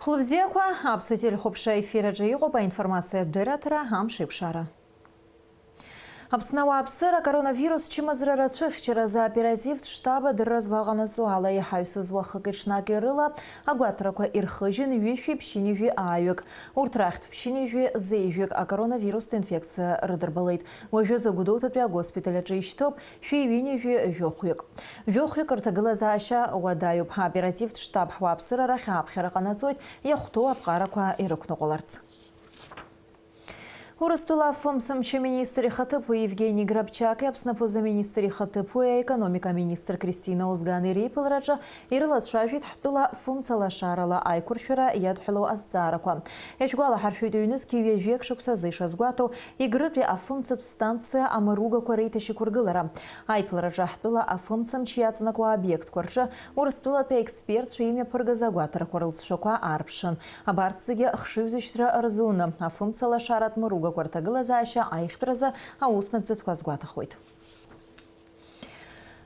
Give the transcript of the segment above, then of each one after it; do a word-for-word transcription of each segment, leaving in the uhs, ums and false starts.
Хәылбзиақәа, Аԥсуа телехәаԥшра ефир аҿы иҟоуп аинформациатә дырраҭара Амш еиқәшара. Аԥсны ауааԥсыра акоронавирус чымазара рацәыхьчаразы аоперативтә штаб адырра злаҟанаҵо ала иҳаҩсыз уахыки ҽнаки рыла агәаҭарақәа ирхыжьын ҩышәи ԥшьынҩажәи ааҩык. Урҭ рахьтә ԥшьынҩажәи зеижәҩык акоронавирустә инфекциа рыдырбалеит. Уажәазы Гәдоуҭатәи агоспиталь аҿы ишьҭоуп шәи ҩынҩажәи жәохәҩык. Жәохәҩык рҭагылазаашьа уадаҩуп. Аоперативтә штаб ҳуааԥсыра рахь ааԥхьара ҟанаҵоит, иахәҭоу аԥҟарақәа ирықәныҟәаларц. Урыстәыла афымцамч аминистр ихаҭыԥуаҩ Евгени Грабчаки Аԥсны аԥыза-министр ихаҭыԥуаҩи аекономика аминистр Кристина Озгани реиԥылараҿы ирылацәажәеит ҳтәыла фымца лашарала аиқәыршәара иадҳәалоу азҵаарақәа. Иашәгәалаҳаршәоит, ҩнызқьи ҩажәеи шықәсазы ишазгәаҭоу, Егрытәи афымцатә станциа амаругақәа реиҭашьақәыргылара. Аиԥылараҿы ҳтәыла афымцамч иаҵанакуа аобиектқәа рҿы Урыстәылатәи аекспертцәа имҩаԥыргаз агәаҭарақәа рылҵшәақәа аарԥшын. Абарҭ зегьы хшыҩзышьҭра рзуны, афымца лашаратә мыругақәа рҭагылазаашьа аихтәразы ауснагӡатәқәа азгәаҭахоит.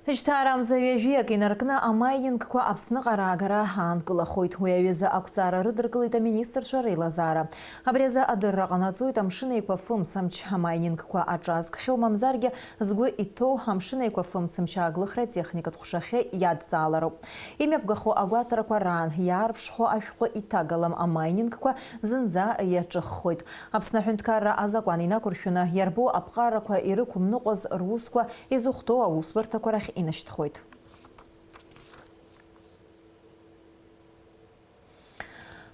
Жьҭаарамза ҩажәиак инаркны амаинингқәа Аԥсныҟа раагара аанкылахоит. Уи аҩыза ақәҵара рыдыркылеит аминистрцәа реилазаара. Абри азы адырра ҟанаҵоит Амшын Еиқәа фымцамч амаинингқәа аҿазкхьоу, мамзаргьы згәы иҭоу Амшын Еиқәа фымцамч ааглыхра атехникатә ҟәшахьы иадҵаалароуп. Имҩаԥгахо агәаҭарақәа раан иаарԥшхо ашәҟәы иҭагалам амаинингқәа зынӡа иаҿыххоит. Аԥсны аҳәынҭқарра азакәан инақәыршәаны иарбоу аԥҟарақәа ирықәымныҟәаз русқәа изыхәҭоу аусбарҭақәа рахь инашьҭхоит.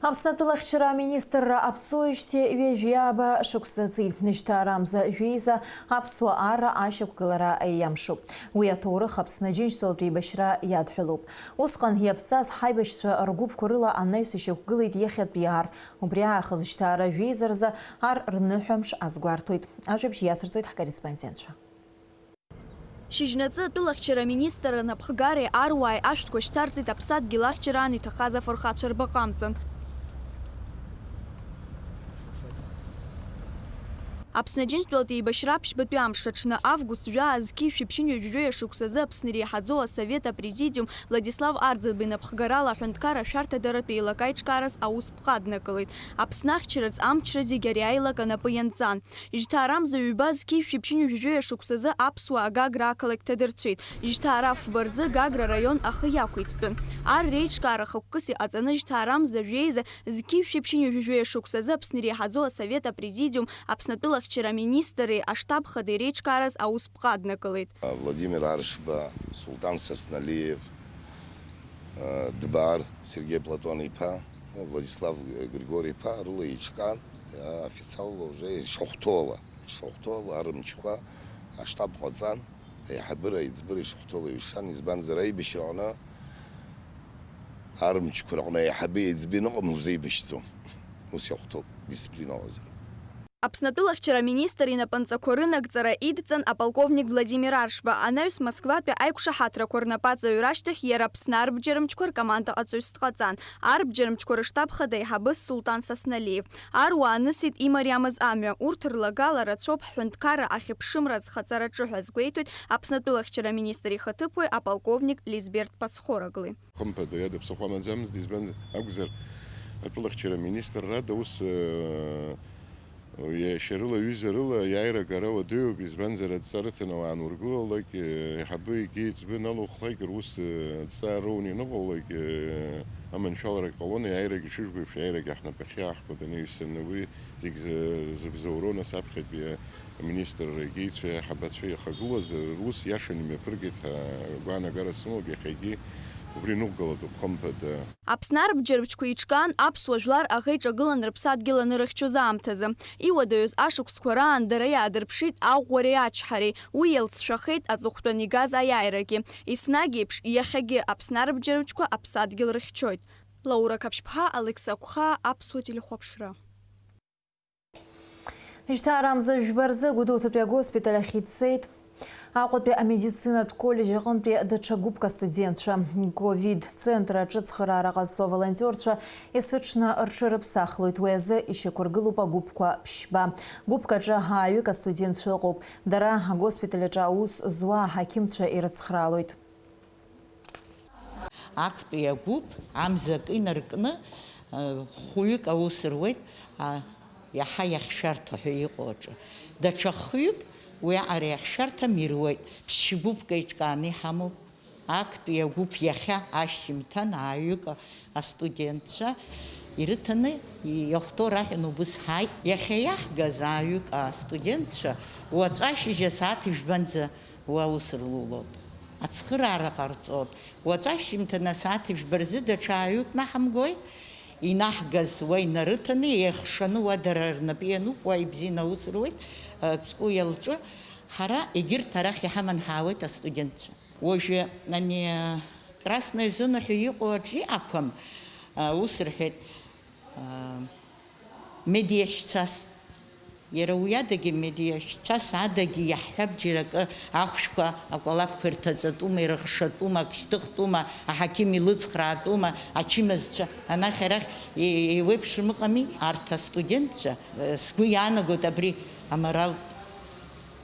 Аԥсны атәылахьчара аминистрра аԥҵоижьҭеи ҩажәи ааба шықәса ҵит. Жьҭаарамза жәеиза аԥсуа ара ашьақәгылара иамшуп. Уи аҭоурых Аԥсны Џьынџьтәылатә еибашьра иадҳәалоуп. Усҟан иаԥҵаз ҳаибашьцәа ргәыԥқәа рыла анаҩс ишьақәгылеит иахьатәи ар. Убри аахыс жьҭаара жәеиза рзы ар рныҳәамш азгәарҭоит. Ажәабжь иацырҵоит ҳкорреспондентцәа. Шьыжьнаҵы атәылахьчара аминистр анапхгареи аруааи ашәҭқәа шьҭарҵеит аԥсадгьыл ахьчараан иҭахаз афырхацәа рбаҟа амҵан. Аԥсны Аџьынџьтәылатә еибашьра ԥшьбатәи амш аҽны, август жәаа зқьи жәшәи ԥшьынҩажәи шықәсазы Аԥсны иреиҳаӡоу асовет апрезидиум Владислав Арӡынба инапхгарала аҳәынҭқар ашәарҭадара атәеилак аиҿкаараз аус ԥҟа днакылеит. Аԥсны ахьчараҿ амчра зегьы ари аилак анапы ианҵан. Жьҭаарамза ҩба зқьи жәшәи ԥшьынҩажәи шықәсазы аԥсуаа Гагра ақалақь ҭадырцәит. Жьҭаара фба рзы Гагра араион ахы иақәиҭтәын. Ар реиҿкаара хықәкыс иҟаҵаны жьҭаарамза жәеиза зқьи жәшәи ԥшьынҩажәи шықәсазы Аԥсны иреиҳаӡоу асовет апрезидиум, Аԥсны атәылахьчара аминистрреи аштаб хадеи реиҿкаараз аус ԥҟа днакылеит. Владимир Аршба, Султан Сасналиев, Дбар Сергеи Платон-иԥа, Владислав Григори-иԥа рыла еиҿкаан, официалла уже ишахәҭоула, ишахәҭоула арымчқәа аштаб ҟаҵан, аиҳабыра аиҵбыра ишахәҭоула иҩшан, избанзар, аибашьраҟны арымчқәа рҟны аиҳабы аиҵбы ианыҟам узеибашьӡом. Ус иахәҭоуп, дисциплина ыҟазар. Аԥсны атәылахьчара аминистр инапынҵақәа рынагӡара идҵан аполковник Владимир Аршба, анаҩс Москватәи аиқәшаҳаҭрақәа рнапаҵаҩра ашьҭахь иара Аԥсны арбџьармчқәа ркомандаҟаҵаҩс дҟаҵан. Арбџьармчқәа рыштаб хада аиҳабы Султан Сасналиев. Аруаа анысит имариамыз амҩа, урҭ рлагала рацәоуп ҳҳәынҭқарра ахьыԥшымра азхаҵараҿы ҳәа азгәеиҭоит Аԥсны атәылахьчара аминистр ихаҭыԥуаҩ аполковник Лизберт Пацхораглы. Хымԥада, иада ԥсыхәа амаӡамызт, избанзар акәзар, атәылахьчара аминистрра ада ус, э, иашьарыла, ҩызарыла аиааира агара уадаҩуп, избанзар, адҵа рыцын ауаа анургылалак, э, аиҳабы егьи еиҵбы налухлак, рус, э, адҵа роуны ианыҟалалак, э, аманшәаларак ҟалон, аиааирагьы шыжәбо еиԥш, аиааирагьы ҳнапахьы иаҳкуа даныҩсан, уи зегь зы-, зыбзоуроу, нас аԥхьатәи аминистрра егьаҩцәеи аиҳабацәеи иахагылаз рус иашаны имҩаԥыргеит ҳәа агәаанагара сымоуп, иахьагьы убри ныҟәгалатәуп, хымԥада. Аԥсны арбџьарбжьқәа еиҿкаан аԥсуа жәлар аӷа иҿагылан рыԥсадгьыл анырыхьчоз аамҭазы. Иуадаҩыз ашықәсқәа раан дара иаадырԥшит аӷәӷәареи ачҳареи, уи иалҵшәахеит аҵыхәтәан игаз аиааирагьы. Еснагь еиԥш, иахьагьы Аԥсны арбџьарбжьқәа аԥсадгьыл рыхьчоит. Лаура Қаԥшьԥҳа, Алықьса Қәхаа, Аԥсуа телехәаԥшра. Жьҭаарамза жәба рзы Гәдоуҭатәи агоспиталь ахь ицеит Аҟәатәи амедицинатә коллеџь аҟынтәи даҽа гәыԥк астудентцәа. Ковид-центр аҿы цхыраара ҟазҵо аволонтиорцәа есыҽны рҽырыԥсахлоит, уи азы ишьақәыргылоуп агәыԥқәа ԥшьба. Гәыԥк аҿы ааҩык астудентцәа ыҟоуп. Дара агоспиталь аҿы аус зуа аҳақьымцәа ирыцхраалоит. Актәи агәыԥ амза акы инаркны, Хәҩык аус руеит, а, иаҳа иахьшәарҭа ҳәа иҟоу аҿы. Даҽа хҩык уиаҟара иахьшәарҭам ируеит. Ԥшьгәыԥк еиҿкааны иҳамоуп. Актәи агәыԥ иахьа ашьжьымҭан ааҩык астудентцәа ирыҭаны иахәҭоу раҳәаны убыс ҳааит. Иахьа иаҳгаз ааҩык астудентцәа уаҵәы ашьыжь асааҭ ижәбанӡа уа аус рылулоит. Ацхыраара ҟарҵоит. Уаҵәы ашьжьымҭан асааҭ ижәба рзы даҽа ааҩык наҳамгои? Инаҳгаз уа инарыҭаны, еихшаны уа дара рнапы иануп, уа ибзианы аус руеит, ацгәы иалҿы. Ҳара егьырҭ арахь иҳаман ҳаауеит астудентцәа. Уажәы ани Красная зона ҳәа иҟоу аҿы иҟақәам, ус рҳәеит, медиахьцәас. Иара уи адагьы, медиахьцәас адагьы иаҳҳәап, џьара акы ахәшәқәа, акәалафқәа ирҭаҵатәума, ирыхшатәума, ак шьҭыхтәума, аҳақьым илыцхраатәума, ачымазцәа анахь-арахь е-, еиуеиԥшым ыҟами, арҭ астудентцәа, э, сгәы иаанагоит абри аморалтә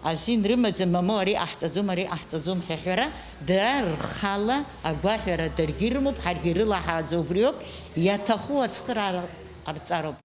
азин рымаӡам, мамоу, ари ҟаҳҵаӡом, ари ҟаҳҵаӡом ҳәа ҳәара, дара рхала агәаҳәара даргьы ирымоуп, ҳаргьы ирылаҳааӡо убриоуп, иаҭаху ацхыраара ҟарҵароуп.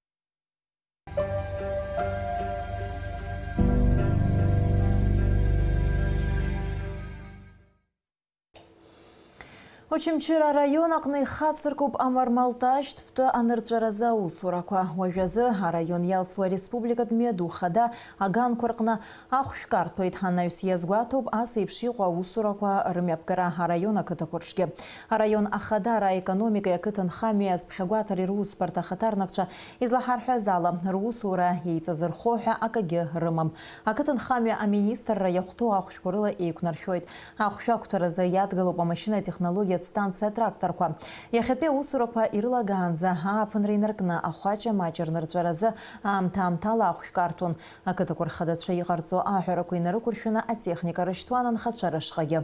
Очамчыра араион аҟны ихацыркуп амармалташьтә ҭәы анырҵәаразы аусурақәа. Уажәазы араион иалсуа ареспубликатә мҩаду хада аганқәа рҟны ахәшәқәа артәоит. Анаҩс иазгәаҭоуп ас еиԥш иҟоу аусурақәа рымҩаԥгара араион ақыҭақәа рҿгьы. Араион ахадара аекономикеи ақыҭанхамҩеи азԥхьагәаҭареи русбарҭа ахаҭарнакцәа излаҳарҳәаз ала, русура еиҵазырхо ҳәа акагьы рымам. Ақыҭанхамҩа аминистрра иахәҭоу ахәшәқәа рыла еиқәнаршәоит. Ахәшәақәҭәаразы иадгылоуп амашьынатехнологиатә станциа атракторқәа. Иахьатәи аусурақәа ирылагаанӡа ааԥынра инаркны ахәаҷа маҷ рнырҵәаразы аамҭа-аамҭала ахәшәқәа артәын. Ақыҭақәа рхадацәа иҟарҵо аҳәарақәа инарықәыршәаны атехника рышьҭуан анхацәа рышҟагьы.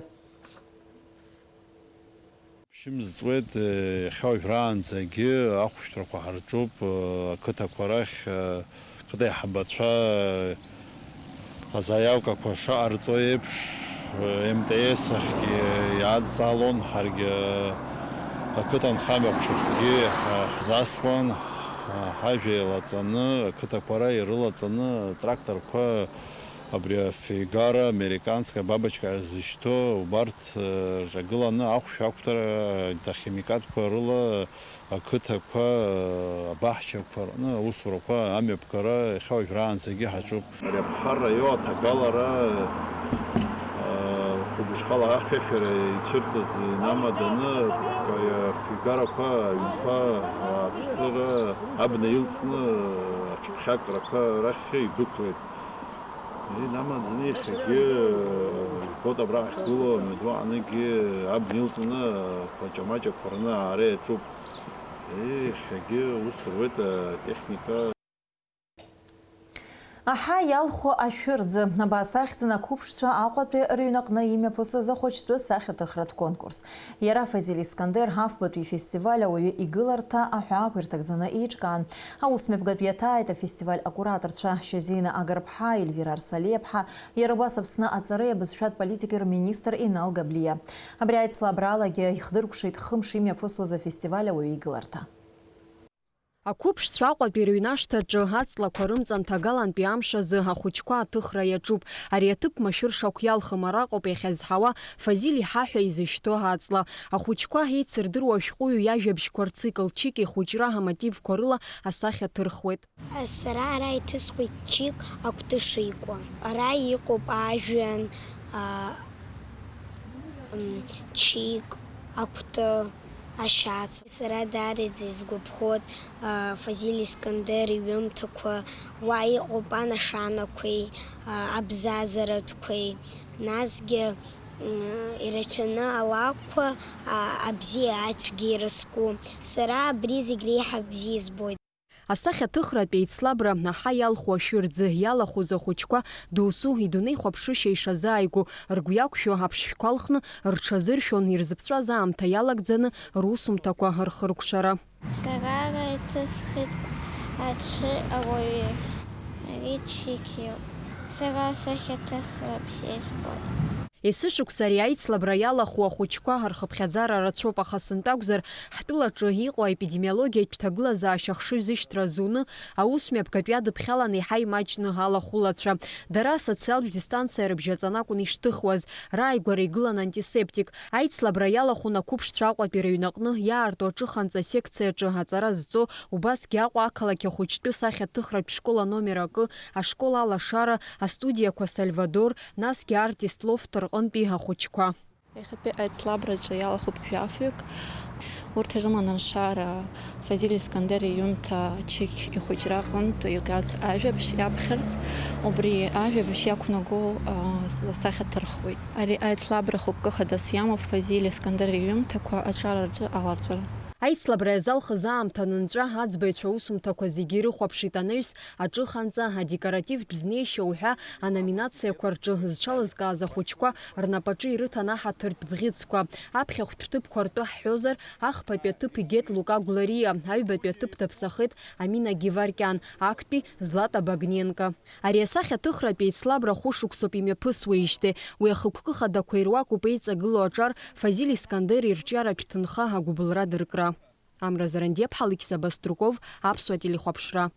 Ԥшьымз ҵуеит, иахьа уажәраанӡагьы ахәшәтәрақәа ҳарҿуп, ақыҭақәа рахь, ақыҭа аиҳабацәа азаиалкақәа шаҟарҵо еиԥш, М Т С ахьгьы иадҵаалон, ҳаргьы ақыҭанхамҩа аԥҽыхәгьы ҳзасуан, ҳажәа еилаҵаны, ақыҭақәа ра ирылаҵаны, тракторқәа, абри афигара, американская бабочка ҳәа зышьҭоу, убарҭ, э, рҿагыланы ахәшә ақәтәара, ахимикатқәа рыла ақыҭақәа, э, абаҳчақәа рҟны аусурақәа амҩаԥгара иахьа уажәраанӡагьы ҳаҿуп. Ари аԥхарра иоу аҭагалара, э, хәылбыҽхала ахьшәашәара ицәырҵыз инамаданы, афигарақәа, аҩнқәа, ацәыра, абна илҵны, аҽыԥхьакрақәа рахь идәықәлеит. Инамаӡаны иахьагьы, э, ибоит абра ахьгылоу амҩаду аҟныгьы абна илҵны, э, хәаҷа-маҷақәа рны аара иаҿуп. Иахьагьы ус руеит атехника. Аҳа иалху ашәырӡы, абас ахьӡын ақәыԥшцәа Аҟәатәи рыҩнаҟны имҩаԥысыз ахәыҷтәы сахьаҭыхратә конкурс. Иара Фазиль Искандер афбатәи фестиваль ауаҩы игыларҭа аҳәаақәа ирҭагӡаны еиҿкаан. Аусмҩаԥгатә иаҭааит афестиваль акураторцәа Шьазина Агарԥҳа, Ельвира Арсалиаԥҳа, иара убас Аԥсны аҵареи абызшәатә политикеи рминистр Инал Габлиа. Абри аицлабралагьы ихдыркәшеит хымш имҩаԥысуаз афестиваль ауаҩы игыларҭа. Ақәыԥшцәа Аҟәатәи рыҩнашҭаҿы аҵлақәа рымҵан ҭагалантәи амш азы ахәыҷқәа аҭыхра иаҿуп. Ари аҭыԥ машәыршақә иалхым араҟоуп иахьазҳауа Фазиль иҳа ҳәа изышьҭоу аҵла. Ахәыҷқәа еицырдыруа ашәҟәыҩҩы иажәабжьқәа рцикл Чик ихәыҷра амотивқәа рыла асахьа ҭырхуеит. Сара ара иҭысхуеит Чик акәты шикуа. Ара иҟоуп ажәҩан, а, м, Чик, акәты, ашьац. Сара даараӡа исгәаԥхоит, а, Фазиль Искандер иҩымҭақәа, уа иҟоуп анашанақәеи, а, абзазаратәқәеи, насгьы, м, ирацәаны алакәқәа, а, абзиа ацәгьа ирызку. Сара абри зегь реиҳа бзиа избоит. Асахьаҭыхратә еицлабра аҳа иалху ашәырӡы иалахәыз ахәыҷқәа досу идунеихәаԥшышьа ишазааигәоу ргәы иақәшәо аԥшшәқәа алхны рҽазыршәон ирзыԥҵәаз аамҭа иалагӡаны русумҭақәа рхыркәшара. Сара ара иҭысхит аҽы ауаҩы, ари Чик иоуп. Сара асахьаҭыхра бзиа избоит. Есышықәса ари аицлабра иалахәу ахәыҷқәа рхыԥхьаӡара рацәоуп, аха сынтәа акәзар, ҳтәылаҿы иҟоу аепидемиологиатә ҭагылазаашьа ахшыҩзышьҭра зуны, аус мҩаԥгатәи адыԥхьалан еиҳа имаҷны алахәылацәа. Дара асоциалтә дистанциа рыбжьаҵан акәын ишҭыхуаз, рааигәара игылан антисептик. Аицлабра иалахәын ақәыԥшцәа Аҟәатәи рыҩнаҟны иаарту аҿыханҵа секциаҿы аҵара зҵо, убасгьы Аҟәа ақалақь ахәыҷтәы сахьаҭыхратә школ аномер акы, ашкол Алашара, астудиақәа Сальвадор, насгьы Артист Лофт рҟынтәи ахәыҷқәа. Иахьатәи аицлабраҿы иалахәуп жәафҩык. Урҭ ирыман алшара Фазиль Искандер иҩымҭа ачықь ихәыҷра аҟынтә иргац ажәабжь иаԥхьарц, убри ажәабжь иақәнаго, а, с-, сахьаҭырхуеит. Ари аицлабра хықәкы хадас иамоуп Фазиль Искандер иҩымҭақәа аҿараҿы аларҵәара. Аицлабра иазалхыз аамҭа анынҵәа, аӡбаҩцәа аусумҭақәа зегьы ирыхәаԥшит анаҩс аҿыханҵа, адекоративтә знеишьа уҳәа аноминациақәа рҿы зҽалызкааз ахәыҷқәа рнапаҿы ирыҭан аҳаҭыртә бӷьыцқәа. Аԥхьахәтә ҭыԥқәа ртәы ҳҳәозар, ахԥатәи аҭыԥ игеит Лука Гәлариа, аҩбатәи аҭыԥ даԥсахеит Амина Геворкиан, актәи Злата Багненко. Ари асахьаҭыхратә еицлабра хәышықәсоуп имҩаԥысуеижьҭеи. Уи ахықәкы хадақәа ируакуп еиҵагылоу аҿар Фазиль Искандер ирҿиаратә ҭынха агәыбылра дыркра. Амра Зарандиаԥҳа, Алықьса Баструков, Аԥсуа телехәаԥшра.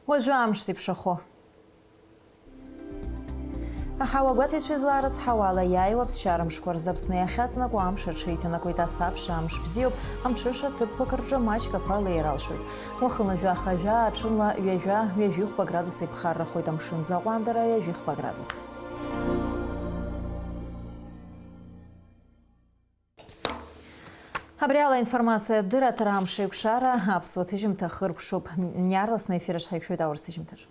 Уажәы амш зеиԥшрахо. Аҳауа гәаҭеицәа излаарыцҳауа ала, иааиуа аԥсшьара мшқәа рзы Аԥсны иахьаҵнакуа амш аҽеиҭанакуеит. Ас аԥш амш бзиоуп, амҽыша ҭыԥқәак рҿы маҷк ақәа леир алшоит. Уахынла жәаха жәаа, аҽынла ҩажәа, ҩажәихәба градус еиԥхаррахоит, амшын аӡы аҟәандара ҩажәихәба градус. Абри ала аинформациатә дырраҭара амш еиқәшара аԥсуа ҭыжьымҭа хыркәшоуп. Иаарласны аефир аҿы ҳаиқәшәоит аурыс ҭыжьымҭаҿ.